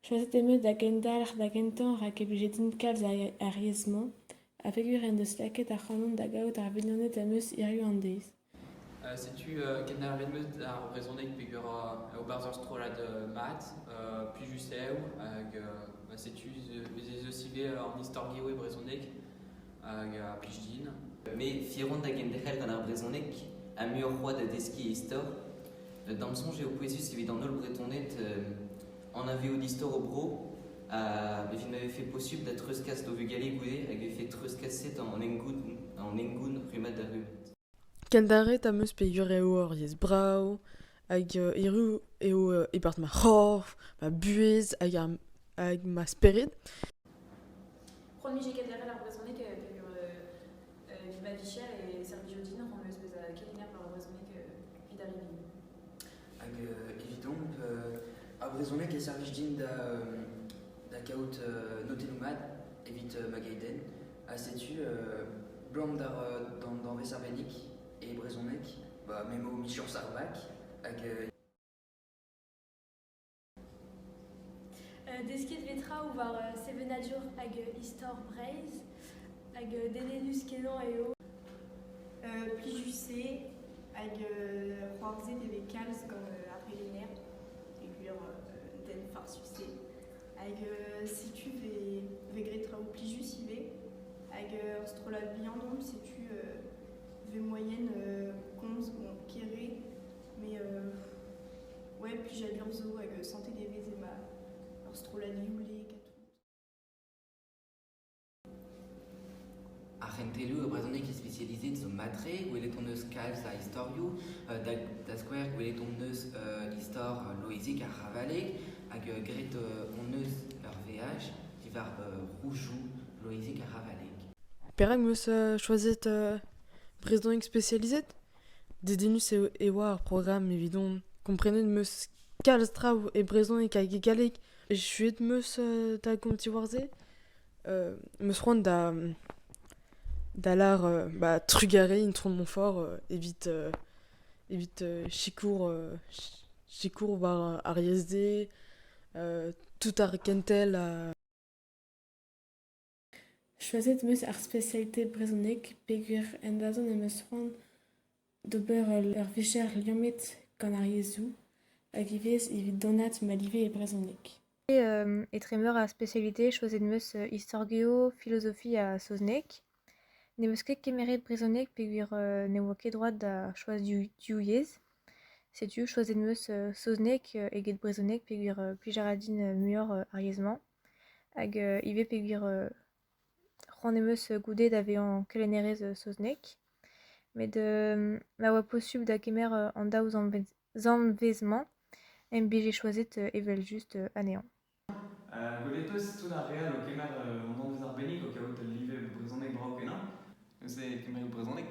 Choazet em eus da gendalc'h da gentañ rak e blije din kalz ar yezh-mañ ha peogwir en deus lakaet ac'hanon da gaout ar vignoned am eus hiziv an deiz. Setu kenderc'het 'm eus d'ar brezhoneg peogwir eo barzh ur strollad mat, plijus eo hag setu bez' ez eus ivez an istor geo e brezhoneg hag a blij din. Me fier on da genderc'hel gant ar brezhoneg ha muioc'h c'hoazh da deskiñ e istor. Da'm soñj eo pouezus evit an holl Bretoned anavezout istor o bro ha evit ma vefe posupl da treuzkas d'o vugale goude hag e vefe treuzkaset an hengoun rummad da rummad. Kenderc'het am eus peogwir eo ur yezh brav hag erru eo e-barzh ma c'horf, ma buhez hag ar hag ma spered. C'hoant 'mije kenderc'hel ar brezhoneg peogwir evit ma vicher e servijo din c'hoant 'm eus bezañ kelenner war ar brezhoneg evit ar re vihan. Hag evidomp, ar brezhoneg e servij din da da gaout notennoù mat evit ma geidenn. Ha setu 'blam d'an danvez arbennik e brezhoneg, ba m'emañ michañs ar vak hag Desket 'vez traoù war sevenadur hag istor Breizh hag dedennus-kenañ eo. Plijus eo hag c'hoarzhet e vez kalz gant ar c'helenner peogwir un den farsus eo. Hag setu 'vez graet traoù plijus ivez. Hag ur strollad bihan omp, setu 'vez moaien komz bon kere met ouais plijadur zo hag santet e vez emañ ur strollad youlek ha tout. Ar c'hentelioù e brezhoneg ispisializet zo mat-tre, gwelet hon eus kalz a istorioù, da skouer gwelet hon eus istor Loeizig ar C'havaleg hag graet hon eus ur veaj diwar roujoù Loeizig ar C'havaleg. Perak 'm eus choazet brezhoneg spesializet? Dedennus eo e oa ar programm evidon. Komprenet 'm eus kalz traoù e brezhoneg hag e galleg. Echuet 'm eus da gomz war-se. 'M eus c'hoant da da lâr ba trugarez Intron Montfort evit evit sikour sikour war ar yezh-se, tout ar kentel ha… Choazet 'm eus ar spesialite brezhoneg peogwir en dazont em eus c'hoant d'ober ur vicher liammet gant ar yezhoù hag ivez evit donaat ma live e brezhoneg. Etre meur a spesialite choazet 'm eus istor-geo, filozofi ha saozneg. N'em eus ket kemeret brezhoneg peogwir ne oa ket droad da choaz div yezh. Setu choazet 'm eus saozneg eget brezhoneg peogwir plij a ra din muioc'h ar yezh-mañ. Hag ivez peogwir c'hoant em eus goude da vezañ kelennerez saozneg. Met ma oa posupl da kemer an daou zanvez-mañ em bije choazet evel-just anezhañ. Gwelet 'peus tout ar re all o kemer an danvez arbennik o kaout ul live brezhoneg brav-kenañ. Neuze e kemerit brezhoneg.